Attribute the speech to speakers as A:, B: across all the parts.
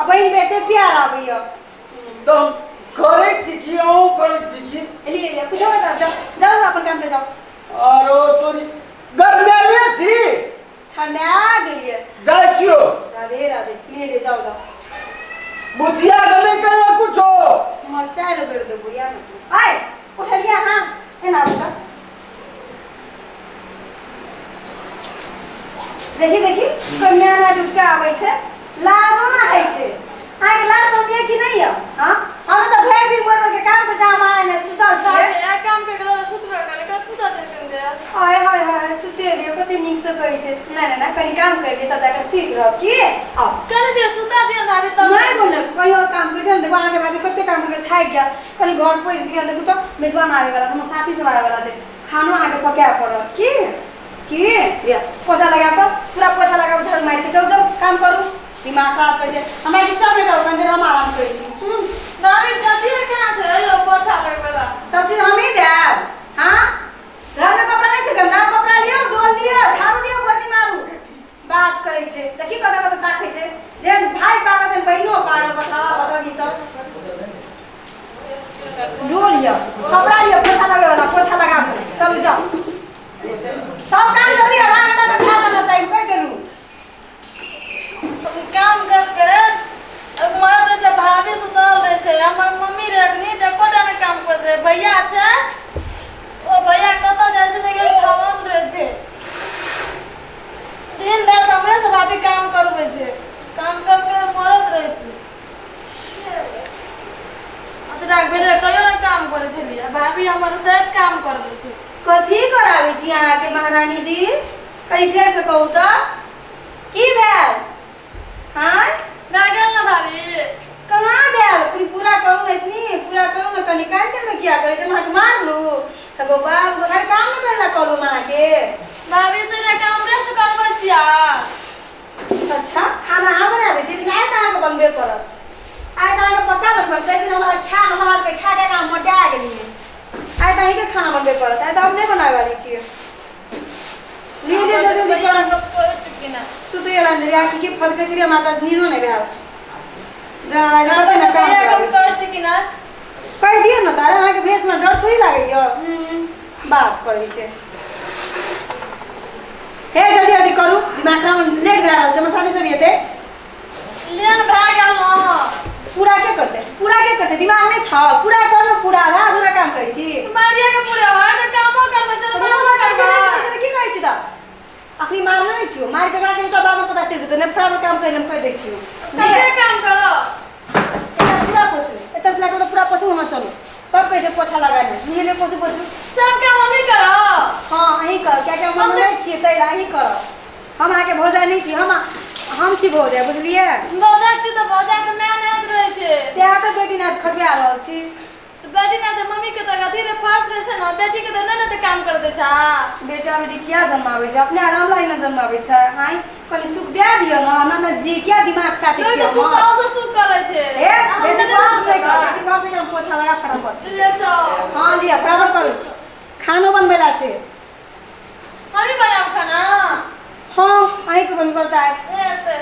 A: बहिन पे एते प्यार आबैया।
B: तऽ हम करै छी की, अहूँ करै छी की?
A: एलियै एलियै, कुछो नहि करब, जाउ जाउ, अपन काम पे जाउ।
B: आरो तोरी गरमेले छी।
A: ठंडा गेलियै।
B: जाइ छियो।
A: राधे राधे। लिए लिए, जाउ जाउ।
B: बुचिया के नहि कहिए कुछो।
A: मरचाइ रगड़ि देबो या ने। आइ उठलियै अहाँ? एना आबू तऽ देखी देखी, कनिया ना उठ के आबै छै, लाजो ना होइ छै। अहाँके लाज शरम कि नहि यऽ? हाँ, हम तऽ भरि दिन बोल के काम पर जाम आए ने सुतल छियै।
C: आ काम कर गेलो, सुतबे करे कर, सुता दे कन दे।
A: आय हाय हाय, सुते दियौ, कते नीक से कहै छै। नहि नहि नहि, कनि काम करि लिअ तब जाके सुति रहब की। आउ।
C: कर दे, सुता दियो ना अभी तब।
A: नहि बोलक, कहीं और काम करि दियौ ने। देखो, अहाँके भाभी कते काम करके थाकि गेल, कनि घर पोछि दियौ। देखू तऽ मेजबान आबै वाला छै, हमर साथी सब आबै वाला छै, खानो अहाँके पकाए पड़त की। की लिअ, पोछा लगा कऽ, पूरा पोछा लगा कऽ, झाड़ू मारि कऽ, चलू चलू, काम करू। दिमाग खराब करै छै। हमरा डिस्टर्ब नहि करू, कनि देर हम आराम करै छी।
C: भाभी, कथी रे केना छै यो पोछा लगबेला?
A: सब चीज हमही देब? हाँ, घरमे कपड़ा नहि छै गन्दा? कपड़ा लिअ, डोल लिअ, झाड़ू लिअ, बर्नी मारू। बात करै छै, देखी कतऽ कतऽ ताकै छै। जेहन भाय पागल तेहन बहिनो पागल। बतावा बताबी सब। डोल लिअ, कपड़ा लिअ, पोछा लगबै वाला, पोछा लगाबू, चलू जाउ। सब काम जरूरी, आधा घंटा में खा देना चाहिए, कहि देलू।
C: काम कर के मरत रहै छै, भाभी सुतल रहै छै, हमर मम्मी रहै अखनी तऽ एकोटा नहि काम करैत रहै। भैया छै, ओ भैया कतऽ जाइ छै नहि गेल, थवन रहै छै। दिन राति हमरे से भाभी काम करबै छै, काम कर के मरत रहै छै। अतरा भेलै कहियो नहि काम करै छलियै, भाभी हमर शायद काम करबै छै।
A: कथी कराबै छी अहाँके महारानी जी? कनि फेरसँ कहू तऽ, की भेल? हाँ,
C: भए गेल ने भाभी?
A: कहाँ भेल? कनि पूरा करू ने, इतनी पूरा करू ने कनि। कान कानमे किया करै छै? हम अहाँके मारलू तऽ गो बाप गो, खाली काम नहि करै लए कहलहुँ अहाँके।
C: भाभी से ने काम रे से करबै छियै।
A: अच्छा, खाना अहाँ बना दै छी, लेकिन आइ तऽ अहाँके बनबे पड़त। आइ तऽ अहाँके पक्का बनबै पड़त। दिन हमरा खा, हमरा हाथके खा खा कऽ अहाँ मोटा गेलियै। आइ तऽ अहीँके खाना बनबे पड़त, आइ तऽ हम नहि बनाबै वाली छियै। लिअ लिअ, जल्दी जल्दी करू। सुतै रहल आँखि की फदकैत रहियै, हमरा तऽ नीनो नहि भेल। जेना लागै कते ने काम कराबै छी। कहि दियौ ने तारे, अहाँके भेषमे डर थोड़ी लागैए? बात करै छै। हे, जल्दी जल्दी करू, दिमाग खराब, लेट भए रहल छै, हमर साथी सब एतै।
C: लेल भए गेल।
A: पूरा के करतै? पूरा के करतै? दिमाग नहि छौ? पूरा कर ने, पूरा आधा अधूरा काम करै छी।
C: मारिया के पूरा भाई तऽ कामो करबै छै।
A: की कहै छी तऽ अखनी मारने नहि छियौ, मारि के के तऽ बादमे पता चलि जेतै। नहि, फटाफट काम करि, हम कहि दै छियौ।
C: कते काम करो?
A: पूरा पोछू, एतऽ से लए कऽ पूरा पोछू। हमरा चलू तब कहै छै पोछा लगाए। लिए लिए, पोछू पोछू।
C: सब काम हमही करब?
A: हाँ, अहीं करब, कियाकि हम नहि छियै ताहि लए अहीं करब। हम अहाँके भौजाइ नहि छी, हम छी भौजाइ, बुझलियै?
C: भौजाइ छी तऽ भौजाइके माय नहि रहै छै।
A: तेँ तऽ बेटी नाथ खटबा रहल छी।
C: तऽ बेटी ना तऽ मम्मी के तऽ अथी रे फर्ज रहै छै ने, बेटी के तऽ नहि ने तऽ काम कर दै छै।
A: बेटा बेटी किया जन्माबै छै? अपने आराम लागी ने जन्माबै छै? आँय, कनि सुख दए दिअ ने। न न जी, किया दिमाग चाटै
C: नहि
A: छियै
C: तऽ
A: हमर?
C: पुतहु से सुख करै छै।
A: हे,
C: हम
A: बेसी
C: नहि
A: बहस नहि कर,
C: करबै।
A: बेसी बहस नहि कर, पोछा लगा फटाफट।
C: ले जाओ।
A: हाँ, लिअ, फटाफट करू, खानो बनबै ला छै।
C: हमही बनायब खाना?
A: हाँ, अहीँके बनबै पड़तै।
C: हे तऽ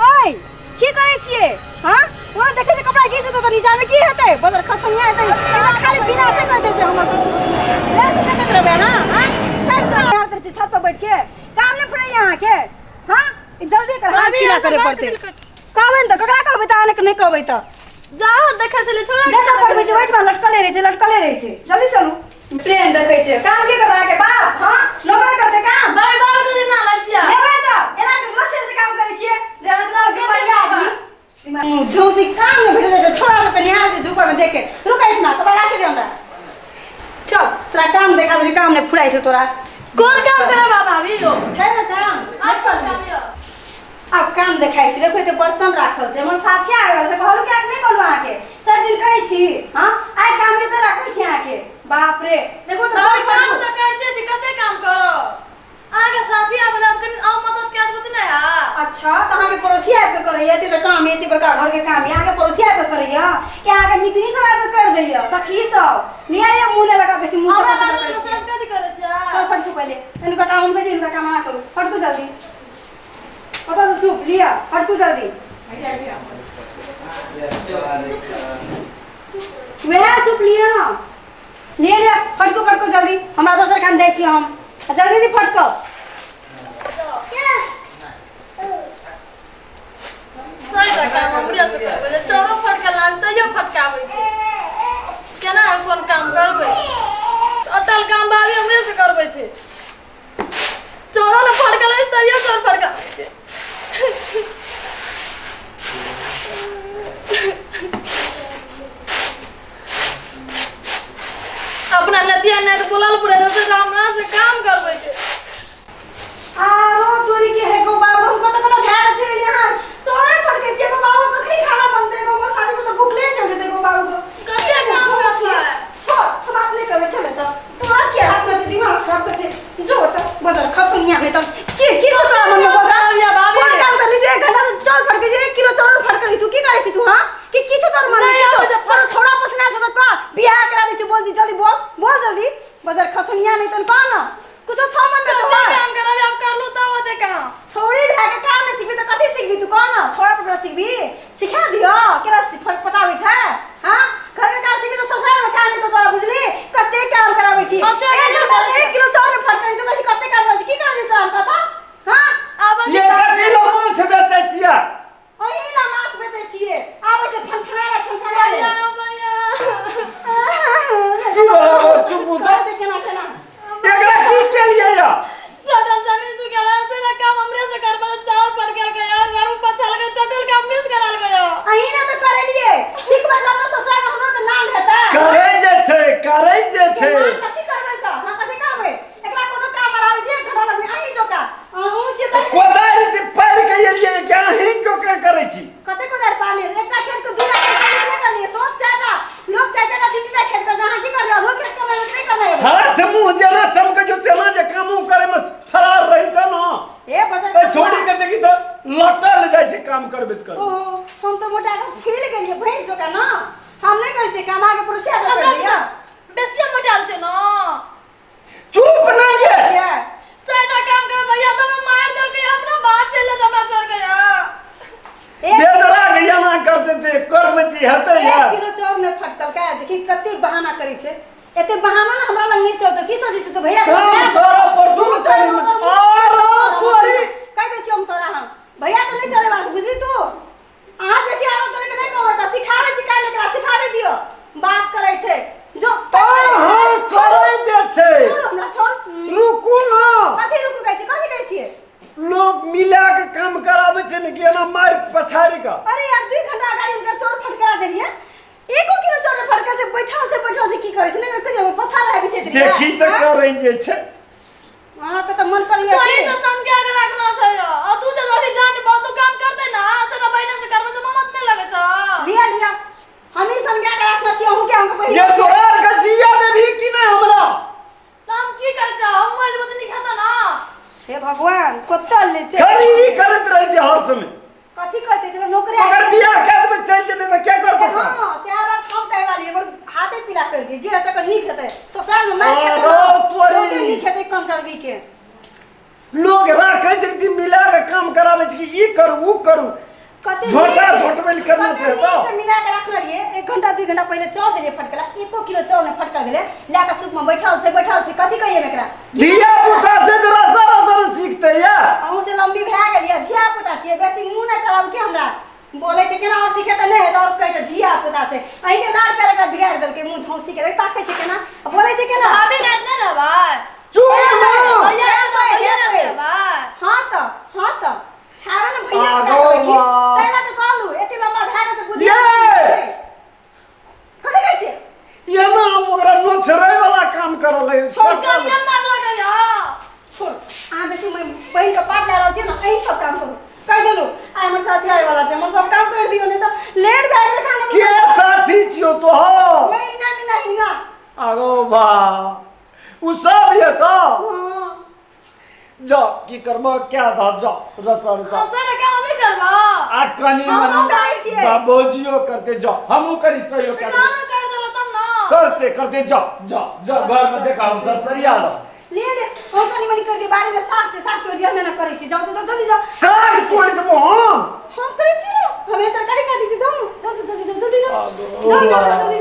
A: ओइ, की करै छियै? हाँ, ओना देखै छियै कपड़ा गिर जेतै तऽ नीचामे की हेतै? बदर खसनिया हेतै। ई तऽ खाली विनाशे कर दै छै हमर। देखैत रहबै? हाँ हाँ, सब कर करै छी छत पर बैठ के। काम नहि फुरैया अहाँके? हाँ, ई जल्दी कर, हाथ
C: भाभी,
A: पीला करे
C: अहाँ से
A: पड़तै।
C: बात।
A: कहबै ने तऽ ककरा कहबै तऽ अहाँके नहि कहबै तऽ
C: जाओ, देखै छलै छोड़ा।
A: जटा पड़बै छै, बैठ लटकले रहै छै, लटकले रहै छै। जल्दी चलू। प्लेन देखै छै। काम के करतै अहाँके बाप? हाँ, नौकर करतै काम?
C: बाय बाप के दिन आलै छियै।
A: लेबै तऽ एना के लसे से काम करै छियै जेना जेना बीमारी आदमी झौसी। काम नहि भेटै छै छोड़ा सबके, निहार छै झूपर में देखे। रुक, एहिठमा कपड़ा राखि दे हमरा। चल, तोरा काम देखाबै छै। काम नहि फुराइ छै तोरा।
C: कोन काम करे बा भाभी यो?
A: छै ने काम?
C: आज कोन काम यो?
A: आब काम देखाइ छी। देखो, एते बर्तन राखल छै, हमर साथी आबि गेल छै। कहलहुँ कि आब नहि कहलहुँ अहाँके, सब दिन कहै छी। हाँ, आइ काम के तऽ राखै छी अहाँके। बाप रे, देखो तऽ।
C: भाभी, काम तऽ करिते छी, कते काम करो? अहाँके साथी आबै ला कनि आउ मदद कए देबै तऽ नहि हैत?
A: अच्छा, तऽ अहाँके पड़ोसी आबि कऽ करैया? एते तऽ काम, एते बड़का घरके काम यऽ, अहाँके पड़ोसी आबि कऽ करैया कि अहाँके मितनी सब आबि कऽ कर दैया, सखी सब? लिया लिया, मुँह नहि लगा बेसी, मुँह
C: हमरा
A: चपा
C: लागल
A: करै
C: सब
A: छियै।
C: कथी करै
A: चल
C: छै?
A: फटकू पहिले, हिनका काम हम कहै छी, हिनका काम अहाँ करू। फटकू जल्दी। ओतऽ से सूप लिअ फटकू जल्दी वएह सूप लिअ ना लिअ लिअ फटकू फटकू जल्दी हमरा दोसर खान दै छी हम आ जल्दी जल्दी फटकब
C: सही तऽ काम हमरे से करबै जे चाउरो फटका लाग तैयो फटकाबै छै केना हम कोन काम करबै अटल काम भाभी हमरे से करबै छै चाउरो लए फटका लाग तैयो चाउर फटकाबै छै अपना नदिया नहि तऽ बोलल पड़ै छै हमरा से काम करबै छै
A: आरो तोरी के है गो बाबू हमको तो कोनो भैल छै यहाँ चोरे पड़ के छै गो बाबू कखनी खाना बनते गो हमर शादी से तो भूखले चल जेते गो बाबू को
C: कते काम करबै
A: छोड़ हम बात नहीं करबै चले तो तोरा के हाथ में दिमाग खराब कर छे जो तो बदल खसनिया में तो की की तो तोरा मन में बदल
C: या भाभी।
A: कोन काम कर लीजिए एक घंटा से चोर फट के 1 किलो चावल फट कर तू की करे छी तू हां कि की छौ तोर मन में
C: नहीं,
A: की छौ?
C: हम जब-
A: तोरा छौड़ा पोसना छौ तो का बियाह करा दे छी बोल दी जल्दी बोल बोल जल्दी बदल खसनिया नहीं तन पा ना कुछो छौ मन में
C: कते
A: तोहर
C: काम करबै आब करलू तब होते काम
A: छौड़ी भए के काम नहि सिखबी तऽ कथी सिखबी तू कह न छौड़ा पर सिखबी सिखा दियो केना पटाबै छै हाँ घर के काम सिखबी तऽ ससुराल में काम हेतौ तोरा बुझली कते काम कराबै छी
C: कते
A: एक
C: काम
A: घंटा
C: करै
A: से
C: छी?
A: 1 किलो चाउर फटकै तू कहै छी कते काम करै छी की करै छी तोरा पता हाँ
C: आब
B: ये कथी लए माछ बेचै छियै
A: अही ला माछ बेचै छियै आबै छै फनफनाय छनछनाय
C: भैया भैया
B: की भेलै गो चुप तऽ
A: छै केना केना
B: एकरा की केलियै या
C: टोटल जमीन तू गेला से ना काम हमरे से करबा चाउर पर गेल गया घर में पछाल गया टोटल काम हमरे से कराल गया
A: अही ना तऽ करेलियै सिखबै तब ने ससुराल में हमरो के नाम हेतै
B: करै जे छै करै जे छै
A: हम कथी करबै तऽ हम कथी करबै एकरा कोनो काम कराबै छै एक घंटा लगबै अहीं जोका अहूँ छियै तऽ
B: कोदारि ते पारि के एलियै कि अहीं जोका करै छी
A: कते कोदारि पारलियै एकटा खेत के दूटा खेत के नहि करलियै सोच चारिटा लोक चारि चारिटा तीन तीनटा खेत करतै अहाँ की करबै आधो खेत कमेबै कि नहि कमेबै
B: हाथ मुंह जेना चमकै जो तेना जे कामो करे में फरार रही त न
A: ए बजर
B: ए छोड़ी के देखी त लटल जाइ छै काम करबैत करबैत
A: ओहो हम तऽ मोटा के फूलि गेलियै भैंस जोका न हम नहि करै छियै काम आगे पुरुषिया दऽ
C: हमरा
A: करलियै
C: बेसी मोटाल छै ना
B: चुप ना ये
A: किया
C: साइडा काम कर भैया तो हम मार देलकै अपना बात चल जा हमरा छोड़ गया
A: एक
B: बेदरा के एना कर देते करबैत हेतै
A: एक
B: या
A: किलो चाउर नहि फटकल का देखी कते बहाना करै छै एते बहाना ने हमरा लग नहि चलतौ की सोचै छी तू भैया
B: काम करऽ पर दुनू करी आरो तोरी
A: कहि दै छियौ हम तोरा हम भैया तऽ नहि चले वाला छै, बुझली तू अहाँ बेसी आरो तोरे के नहि कहबै तऽ सिखाबै छी काल्हि एकरा सिखाबै दियौ बात करै छै जो
B: अहाँ करै जे छै
A: छोड़ हमरा छोड़
B: रुकू ना
A: कथी रुकू कहै छी कथी कहै छियै
B: लोग मिला के काम कराबै छै ने कि एना मारि पछाड़ि कऽ
A: अरे यार 2 घंटा अगाडि हमरा चाउर फटका देलियै एको किलो चाउर नहि फटकल छै बैठल छै बैठल छै की करै छै नहि कहियो पथार आबि छै
B: देखी तऽ करै जे छै
A: अहाँके तऽ मन करैया
C: तोही
A: की
C: तो समझा के रखना छै और तू जे लड़ी जान बहुत काम करते ना तेरा बहिन से करबे तो ममत नहीं लगे छ
A: लिया लिया हम ही समझा के रखना छी अहूँ के अहाँके
B: ये
A: बहिन
B: तोरा आर के जिया देबही कि नहि हमरा
C: तो हम की कर जा हम मर जेबो तो नहीं खाता ना
A: हे भगवान कतऽ ले छै
B: खाली ई करैत रहै छै हर समय
A: कथी कहते छै नौकरी
B: अगर बियाह कए देबै चलि जेतै तऽ क्या करतौ काम?
A: हाँ सएह बात हम कहे वाली बड़ हाथे पीला कर दी जे हेतै ओकर नीक हेतै ससुराल में मारि खेतै
B: आरो तोरी।
A: बहुते नीक हेतै कंजरवी के
B: लोग राखै छै कि मिला के काम कराबै छै कि ई करू ऊ करू
A: कते
B: झोटा
A: नीक से-
B: झोटबैल करना
A: कते
B: छै
A: नीक
B: तऽ।
A: से मिला के रखने रहियै 1 घंटा 2 घंटा पहिले चाउर देलियै फटकला एको किलो चाउर नहि फटकल गेलै लए कऽ सूप में बैठल छै बैठल छै कथी कहियै एकरा
B: धिया पुता छै तऽ रसा रसा ने सीखतै या
A: अहूँ से लम्बी भए गेलियै धिया पुता छियै बेसी मुँह नहि चलाबू के हमरा बोलै छै केना आओर सीखे तऽ नहि हेतै आओर कहै छै धिया पुता छै अहीँके लाड़ प्यार एकरा बिगाड़ि देलकै मुँह झौसी के ताकै छै केना आ बोलै छै केना
C: भाभी नहीं ना रहबै
B: चुप ना
C: भैया तो भैया नहीं रहबै
A: हाँ तऽ हाँ तऽ हारा ने भैया
B: आगो बा।
A: तैला तऽ कहलू एते लम्बा भए गेल छै बुद्धि
B: ये!
A: कथी कहै छियै
B: एना ओकरा नोचरै वाला काम करल है
C: करिया मार लगैया
A: छोड़ अहाँ बेसी बहिनके पाट लए रहल छियै ने अहीं सब काम करू कहि देलू आइ हमर साथी आबै वाला छै हमर सब काम करि दियौ नहि तऽ लेट भए गेलै खाना
B: के साथी छियौ तोहर
A: महीना मीना हिना
B: आगो बा उ सब ये तो
A: हाँ
B: जा की करबो क्या दा जा रसा रसा
C: हंसै के काम हमी करबा
B: आ कनी
A: हमहूँ
B: मनी
A: करै छियै।
B: बाबूजियो करते जा हमहूँ कनी सहयोग
C: तऽ
B: करते
C: काम कर देला तब ना
B: करते करते जा जा जा घर में देखा हम सब सरिया लो
A: ले ले हम कनी मनी कर दिए बाड़ी में साग छै, साग तोड़ि दिअ, हम एना करै छी। जाउ जाउ जल्दी जाउ।
B: साग तोड़ि देबो हम।
A: हम करै छी ने, हम तरकारी काटै छी। जाउ जाउ जल्दी जाउ, जल्दी जाउ, जाउ जाउ जल्दी।